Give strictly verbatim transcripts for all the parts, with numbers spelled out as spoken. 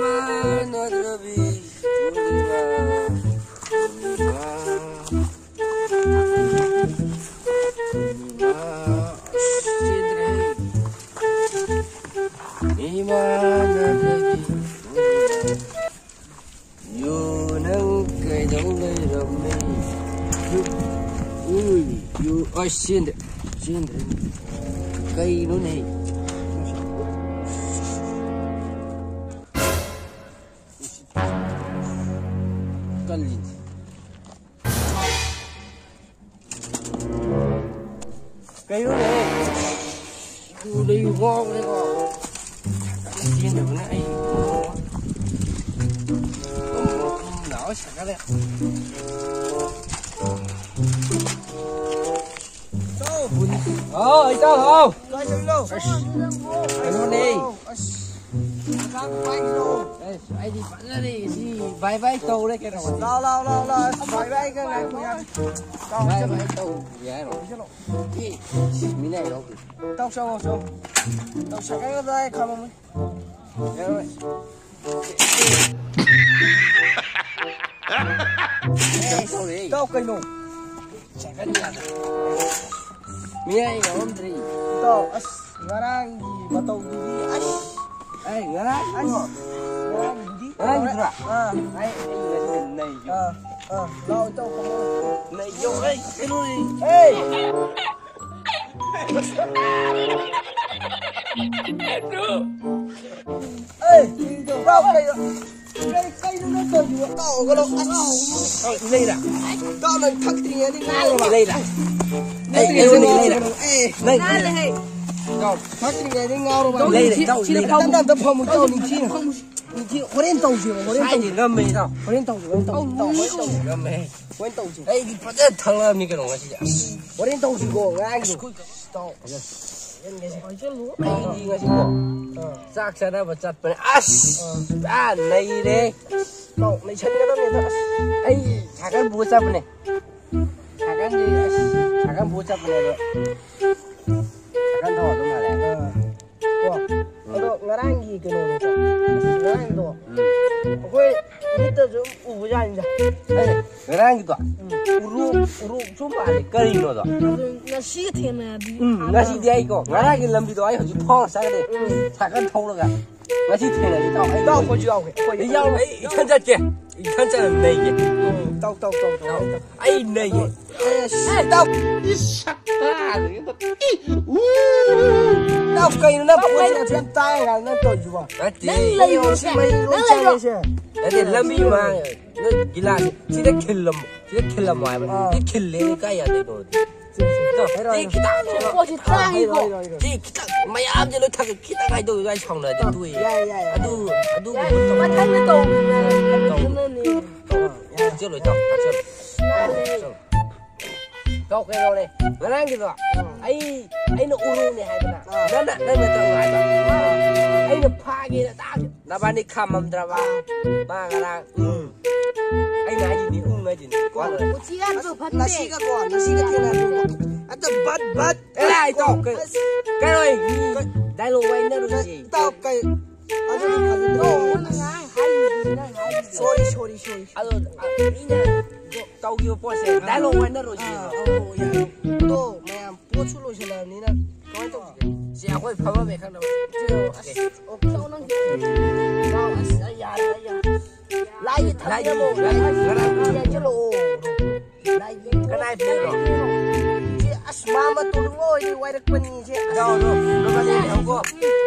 ꯃꯤꯃꯥꯟꯅꯗ꯭ꯔꯕꯤ ꯄꯨꯔꯅꯤꯃꯥ, ꯄꯨꯔꯅꯤꯃꯥ, ꯄꯨꯔꯅꯤꯃꯥ, ꯁꯤꯗ꯭ꯔꯦ꯫ ꯃꯤꯃꯥꯟꯅꯗ꯭ꯔꯕꯤ ꯄꯨꯔꯅꯤꯃꯥ꯫ ꯌꯣ, ꯅꯪ ꯀꯩꯗꯧ ꯂꯩꯔꯝꯃꯤ? ꯌꯨ, ꯎꯏ, ꯌꯨ, ꯑꯁ, ꯆꯦꯟꯗ꯭ꯔꯦ, ꯆꯦꯟꯗ꯭ꯔꯦ꯫ ꯀꯩꯅꯣꯅꯦ? ꯀꯜꯂꯤꯅꯦ꯫ ꯀꯩꯅꯣꯅꯦ? ꯇꯨ ꯂꯩꯌꯨ, ꯉꯥꯎꯔꯦꯀꯣ꯫ ꯆꯦꯟꯗꯕꯅ ꯑꯩ ꯂꯥꯛꯑꯣ, ꯁꯥꯒꯠꯂꯦ꯫ ꯍꯥꯎ, ꯏꯇꯥꯎ, ꯍꯥꯎ꯫ ꯀꯥꯏ ꯆꯠꯂꯤꯅꯣ? ꯑꯁ, ꯀꯩꯅꯣꯅꯦ꯫ ꯑꯁ, ꯀꯅꯥ ꯄꯥꯏꯔꯤꯅꯣ? ꯑꯁ, ꯑꯩꯗꯤ ꯐꯖꯔꯦ, ꯁꯤ ꯕꯥꯏ ꯕꯥꯏ ꯇꯧꯔꯦ ꯀꯩꯅꯣ꯫ ꯂꯥꯎ, ꯂꯥꯎ, ꯂꯥꯎ, ꯂꯥꯎ꯫ ꯑꯁ, ꯕꯥꯏ ꯕꯥꯏ ꯀ ꯉꯥꯏ ꯉꯥꯏ꯫ ꯕꯥꯏ ꯕꯥꯏ ꯇꯧꯔꯦ ꯍꯥꯏꯔꯣ? ꯆꯠꯂꯣ꯫ ꯑꯦ, ꯃꯤꯅ ꯍꯥꯏꯔꯣ꯫ ꯇꯧ, ꯆꯪꯉꯣ, ꯆꯪꯉꯣ꯫ ꯇꯧ, ꯁꯥꯏꯀꯜꯒꯗꯣ ꯑꯩ ꯈꯥꯝꯃꯝꯃꯦ꯫ ꯌꯥꯔꯣꯏ꯫ ꯑꯦ, ꯇꯧꯔꯦ꯫ ꯏꯇꯥꯎ ꯀꯩꯅꯣ? ꯁꯥꯏꯀꯜ ꯌꯥꯗ꯭ꯔꯦ꯫ ꯃꯤꯌꯥꯏ ꯌꯥꯎꯔꯝꯗ꯭ꯔꯦ꯫ ꯏꯇꯥꯎ, ꯑꯁ, ꯉꯔꯥꯡꯒꯤ ꯃꯇꯧꯗꯨꯗꯤ, ꯑꯁ꯫ ꯑꯩ ꯉꯔꯥꯡ, ꯑꯁ, ꯉꯔꯥꯡꯒꯤꯗꯨꯗꯤ ꯉꯔꯥꯡꯒꯤꯗꯨꯔꯥ? ꯑꯥ꯫ ꯑꯩ, ꯑꯩ ꯉꯁꯤ ꯅꯩꯒꯦ꯫ ꯑꯥ, ꯑꯥ꯫ ꯂꯥꯎ, ꯏꯇꯥꯎ, ꯀꯃꯣꯟ꯫ ꯅꯩꯒꯦ, ꯑꯩ ꯀꯩꯅꯣꯅꯦ꯫ ꯑꯦ! ꯑꯦ, ꯏꯇꯥꯎ, ꯀꯩꯅꯣ? ꯀꯩ, ꯀꯩꯅꯣ ꯅꯪ ꯇꯧꯔꯤꯗꯨꯕꯣ? ꯇꯧꯒꯅꯣ꯫ ꯑꯁ! ꯂꯩꯔꯥ? ꯏꯇꯥꯎ, ꯅꯪ ꯊꯛꯇ꯭ꯔꯤꯉꯩꯗ ꯉꯥꯎꯔꯕ? ꯂꯩꯔꯥ? ꯅꯠꯇ꯭ꯔꯤꯉꯩꯗ ꯑꯩꯉꯣꯟꯗ ꯉꯥꯎꯔꯕ? ꯂꯩꯔꯥ? ꯑꯦ! ꯅꯪ ꯂꯩꯔꯥ? ꯏꯇꯥꯎ, ꯊꯛꯇ꯭ꯔꯤꯉꯩꯗ ꯉꯥꯎꯔꯕ? ꯂꯩꯔꯥ, ꯏꯇꯥꯎ, ꯂꯩꯔꯥ꯫ ꯇꯞꯅ ꯑꯝꯇ ꯐꯝꯃꯨ, ꯏꯇꯥꯎ, ꯅꯤꯡꯊꯤꯅ꯫ ꯅꯤꯡꯊꯤꯅ꯫ ꯍꯣꯔꯦꯟ ꯇꯧꯁꯦꯕ, ꯍꯣꯔꯦꯟ ꯉꯁꯥꯏꯗꯤ ꯇꯧꯁꯦ꯫ ꯉꯝꯃꯦ, ꯏꯇꯥꯎ꯫ ꯍꯣꯔꯦꯟ ꯇꯧꯁꯦ, ꯍꯣꯔꯦꯟ ꯇꯧꯁꯦ꯫ ꯏꯇꯥꯎ, ꯍꯣꯔꯦꯟ ꯇꯧꯁꯦ꯫ ꯉꯝꯃꯦ꯫ ꯍꯣꯔꯦꯟ ꯇꯧꯁꯦ꯫ ꯑꯩꯗꯤ ꯐꯖꯅ ꯊꯛꯂꯛꯑꯕꯅꯤ ꯀꯩꯅꯣ ꯉꯁꯤꯗꯤ꯫ ꯑꯁ꯫ ꯍꯣꯔꯦꯟ ꯇꯧꯁꯤꯀꯣ, ꯉꯔꯥꯡꯒꯤꯗꯣ꯫ ꯑꯁ, ꯏꯇꯥꯎ꯫ ꯑꯩꯗꯤ ꯉꯁꯤꯀꯣ, ꯑꯥ꯫ ꯆꯥꯛ ꯆꯥꯅꯕ ꯆꯠꯄꯅꯦ꯫ ꯑꯁ, ꯑꯥ꯫ ꯄꯨꯔꯥ ꯅꯩꯔꯦ꯫ ꯄꯥꯎ ꯅꯩꯁꯟꯒꯗꯕꯅꯤꯗ, ꯑꯁ꯫ ꯑꯩ ꯁꯥꯏꯀꯜ ꯄꯨꯔ ꯆꯠꯄꯅꯦ꯫ ꯁꯥꯏꯀꯜꯗꯤ, ꯑꯁ, ꯁꯥꯏꯀꯜ ꯄꯨꯔ ꯆꯠꯄꯅꯦ ꯑꯗꯣ꯫ ꯁꯥꯏꯀꯜ ꯊꯧ ꯑꯗꯨꯝ ꯃꯥꯜꯂꯦ꯫ ꯑꯥ꯫ ꯀꯣ? ꯎꯝ꯫ ꯑꯗꯣ ꯉꯔꯥꯡꯒꯤ ꯀꯩꯅꯣꯗꯣ, ꯑꯁ, ꯉꯔꯥꯡꯒꯤꯗꯣ ꯎꯝ꯫ ꯑꯩꯈꯣꯏ ꯃꯤꯠꯇꯁꯨ ꯎꯕꯖꯥꯠꯅꯤꯗ꯫ ꯑꯦ, ꯉꯔꯥꯡꯒꯤꯗꯣ? ꯎꯝ꯫ ꯎꯔꯣꯛ, ꯎꯔꯣꯛꯁꯨ ꯃꯥꯜꯂꯦ꯫ ꯀꯔꯤꯅꯣꯗꯣ? ꯑꯗꯨ ꯉꯁꯤꯒ ꯊꯦꯡꯅꯔꯗꯤ ꯎꯝ, ꯍꯥꯟꯅ ꯉꯁꯤꯗꯤ ꯑꯩꯀꯣ, ꯉꯔꯥꯡꯒꯤ ꯂꯝꯕꯤꯗꯣ ꯑꯩ ꯍꯧꯖꯤꯛ ꯐꯥꯎꯔ ꯆꯠꯀꯅꯤ꯫ ꯎꯝ꯫ ꯁꯥꯏꯀꯜ ꯊꯧꯔꯒ꯫ ꯉꯁꯤ ꯊꯦꯡꯅꯔꯗꯤ ꯇꯥꯎ, ꯑꯩ ꯏꯇꯥꯎ, ꯑꯩꯈꯣꯏꯁꯨ ꯌꯥꯎꯒꯦ, ꯑꯩꯈꯣꯏ ꯑꯩ ꯌꯥꯎ-, ꯑꯩ ꯏꯊꯟ ꯆꯠꯀꯦ꯫ ꯏꯊꯟ ꯆꯠꯂ ꯅꯩꯒꯦ꯫ ꯎꯝ, ꯇꯧ, ꯇꯧ, ꯇꯧ, ꯇꯧ, ꯇꯧ꯫ ꯑꯩ ꯅꯩꯒꯦ꯫ ꯑꯦꯁ, ꯇꯥꯎ꯫ ꯏꯁ, ꯁꯛꯇꯥꯁꯤꯒ꯫ ꯏ, ꯎ꯫ ꯇꯥꯎ, ꯀꯩꯅꯣ ꯅꯪ ꯐꯣꯟꯁꯦ ꯌꯥꯝ ꯇꯥꯡꯉꯦ ꯀꯥꯏꯅ ꯅꯪ ꯇꯧꯔꯤꯁꯤꯕꯣ? ꯅꯠꯇꯦ꯫ ꯅꯪ ꯂꯩꯌꯨꯁꯦ, ꯃꯩ ꯂꯣꯏ ꯅꯪ ꯂꯩꯌꯨ꯫ ꯆꯪꯉꯦꯁꯦ꯫ ꯅꯠꯇꯦ, ꯂꯝꯕꯤ ꯃꯥꯡꯉꯦ꯫ ꯅꯣꯏ ꯒꯤꯂꯥꯁ ꯁꯤꯗ ꯈꯤꯜꯂꯝꯃꯣ꯫ ꯁꯤꯗ ꯈꯤꯜꯂꯝꯃꯣ ꯍꯥꯏꯕ꯫ ꯑꯥ꯫ ꯁꯤ ꯈꯤꯜꯂꯦ, ꯀꯥꯏ ꯌꯥꯗꯣꯏꯅꯣ? ꯁꯤ, ꯁꯤ, ꯁꯤ꯫ ꯇꯣ, ꯍꯥꯏꯔꯣ, ꯁꯤ ꯍꯥꯏꯔꯣ꯫ ꯈꯤꯇꯪ ꯄꯣꯠꯁꯤ ꯑꯥ, ꯇꯥꯡꯉꯤꯀꯣ꯫ ꯍꯥꯏꯔꯣ, ꯍꯥꯏꯔꯣ, ꯍꯥꯏꯔꯣ꯫ ꯁꯤ ꯈꯤꯇꯪ ꯃꯌꯥꯝꯁꯦ ꯂꯣꯏ ꯊꯥꯡꯒꯠ-, ꯈꯤꯇꯪ ꯍꯥꯏꯗꯣꯛꯑꯒ ꯑꯩ ꯁꯥꯎꯅꯔꯗꯤ ꯑꯥ, ꯇꯣꯛꯑꯦ꯫ ꯌꯥꯏ, ꯌꯥꯏ, ꯌꯥꯏ꯫ ꯑꯗꯨ, ꯑꯗꯨꯒꯨꯝꯕ ꯌꯥꯏ, ꯇꯧ-, ꯃꯊꯪꯗ ꯇꯧꯕꯗ ꯇꯧ-, ꯈꯟꯅꯅꯤ꯫ ꯇꯧ-, ꯌꯥꯏ꯫ ꯊꯛꯆꯜꯂꯣ, ꯏꯇꯥꯎ, ꯊꯛꯆꯜꯂꯣ꯫ ꯌꯥꯏ꯫ ꯊꯛꯆꯜꯂꯣ꯫ ꯇꯧ, ꯀꯩꯗꯧꯔꯦ? ꯉꯔꯥꯡꯒꯤꯗꯣ ꯑꯥ꯫ ꯑꯩ, ꯑꯩꯅ ꯎꯔꯨꯅꯦ ꯍꯥꯏꯗꯅ꯫ ꯑꯥ꯫ ꯅꯪꯅ, ꯅꯪꯅ ꯇꯧ ꯍꯥꯏꯕ꯫ ꯑꯥ꯫ ꯑꯩꯅ ꯐꯥꯒꯦꯅ ꯇꯥꯛꯑꯒ ꯅꯕꯥꯅꯤ ꯈꯥꯝꯃꯝꯗ꯭ꯔꯕ? ꯑꯥ꯫ ꯃꯥ ꯉꯔꯥꯡ, ꯎꯝ꯫ ꯑꯩꯅ ꯍꯥꯏꯁꯤꯅꯤ, ꯎꯝ ꯍꯥꯏꯁꯤꯅꯤ꯫ ꯀꯣ, ꯀꯣꯟꯅ꯫ ꯎꯆꯤ ꯌꯥꯝꯁꯨ ꯐꯠꯇꯦ꯫ ꯉꯁꯤꯒ ꯀꯣ, ꯉꯁꯤꯒ ꯊꯦꯡꯅꯔꯗꯤ ꯑꯗ ꯕꯠ, ꯕꯠ꯫ ꯑꯦ, ꯑꯩ ꯇꯧ-, ꯀꯩ-, ꯑꯁ꯫ ꯀꯩꯅꯣ, ꯑꯩ ꯃꯤ ꯀꯩ-, dialogue ꯋꯥꯏꯅꯔꯨꯁꯤ꯫ ꯀꯩ-, ꯏꯇꯥꯎ, ꯀꯩ-, ꯑꯗꯨꯗꯤ ꯐꯖꯗ꯭ꯔꯣ? ꯅꯪ ꯉꯔꯥꯡ ꯍꯥꯏꯔꯤꯗꯨꯗꯤ ꯅꯪ ꯍꯥꯏꯔꯤꯗꯨꯗꯤ꯫ Sorry, sorry, sorry, sorry. ꯑꯗꯣ, ꯑ, ꯃꯤꯅ ꯇꯧꯈꯤꯕ ꯄꯣꯠꯁꯦ dialogue ꯋꯥꯏꯅꯔꯣꯏꯁꯤ꯫ ꯑꯥ, ꯑꯧ, ꯌꯥꯏ꯫ ꯑꯗꯣ ꯃꯌꯥꯝ ꯄꯣꯠꯁꯨ ꯂꯣꯏꯁꯤꯜꯂꯛꯑꯕꯅꯤꯅ ꯀꯃꯥꯏꯅ ꯇꯧꯁꯤꯒꯦ? ꯁꯤ ꯑꯩꯈꯣꯏ ꯐꯝꯐꯝ ꯍꯦꯛ ꯈꯪꯅꯕ꯫ ꯑꯁ, okay. ꯇꯧ ꯅꯪ꯫ ꯇꯥꯎ, ꯑꯁ, ꯑꯩ ꯌꯥꯔꯦ, ꯑꯩ ꯌꯥꯔꯦ꯫ ꯂꯥꯏꯒꯤ ꯊꯝꯕꯤꯔꯝꯃꯣ꯫ ꯂꯥꯏꯒꯤ, ꯂꯥꯏꯒꯤ, ꯂꯥꯏꯒꯤ꯫ ꯂꯥꯏꯒꯤ ꯌꯦꯛꯁꯤꯜꯂꯛꯑꯣ꯫ ꯂꯥꯏꯒꯤ꯫ ꯀꯅꯥꯏ ꯐꯤꯔꯣ? ꯁꯤ ꯑꯁ ꯃꯥ ꯃꯇꯣꯟ ꯂꯣꯏ ꯋꯥꯏꯔꯛꯄꯅꯤ ꯁꯦ꯫ ꯇꯥꯎ, ꯇꯥꯎ, ꯅꯕꯥꯅꯤ ꯂꯩꯍꯧꯀꯣ꯫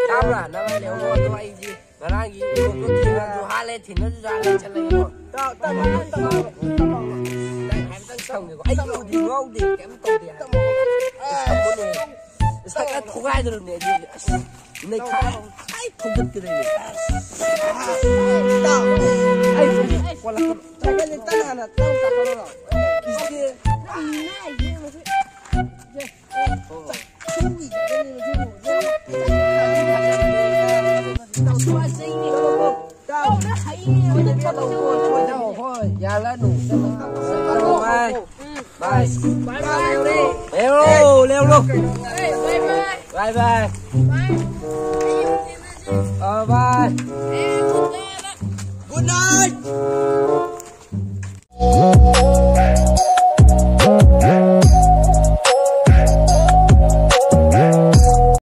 ꯇꯥꯕ꯭ꯔꯥ? ꯅꯕꯥꯅꯤ ꯂꯩꯍꯧꯀꯣ꯫ ꯑꯗꯣ ꯑꯩꯁꯦ ꯉꯔꯥꯡꯒꯤ ꯎꯔꯣꯛꯇꯣ ꯊꯦꯡꯅꯁꯨ ꯍꯥꯜꯂꯦ, ꯊꯦꯡꯅꯁꯨ ꯍꯥꯜꯂꯦ, ꯆꯠꯂꯒꯦꯀꯣ꯫ ꯇꯥꯎ, ꯇꯥꯎ, ꯇꯥꯎ, ꯇꯥꯎ, ꯇꯥꯎ꯫ ꯅꯪ ꯍꯥꯏꯐꯦꯠꯇꯪ ꯊꯝꯒꯦꯀꯣ꯫ ꯑꯩ ꯎꯗꯤ ꯉꯥꯎꯗꯦ, ꯀꯩꯝ ꯇꯧꯗꯦ꯫ ꯇꯥꯎ꯫ ꯁꯝꯕꯨꯅꯦ꯫ ꯁꯛꯀ ꯊꯨꯒꯥꯏꯗꯧꯔꯕꯅꯦ ꯑꯩꯗꯤ꯫ ꯑꯁ, ꯅꯩꯈꯥꯏ-, ꯑꯩ ꯊꯣꯝꯗꯠꯀꯗꯣꯏꯅꯦ꯫ ꯇꯥꯎ꯫ ꯑꯩ ꯀꯣꯜꯂꯛꯀꯅꯨ꯫ ꯁꯥꯏꯀꯜꯁꯦ ꯇꯞꯅ ꯍꯥꯟꯅ ꯇꯞꯅ ꯀꯥꯈꯠꯂꯣ꯫ ꯏꯁꯇꯦ-, ꯍꯣꯏ, ꯌꯥꯜꯂꯅꯨ꯫ ꯕꯥꯏ꯫ ꯕꯥꯏ꯫ ꯂꯦꯞꯂꯣ, ꯂꯦꯞꯂꯣ꯫ ꯕꯥꯏ ꯕꯥꯏ꯫ ꯑ, ꯕꯥꯏ꯫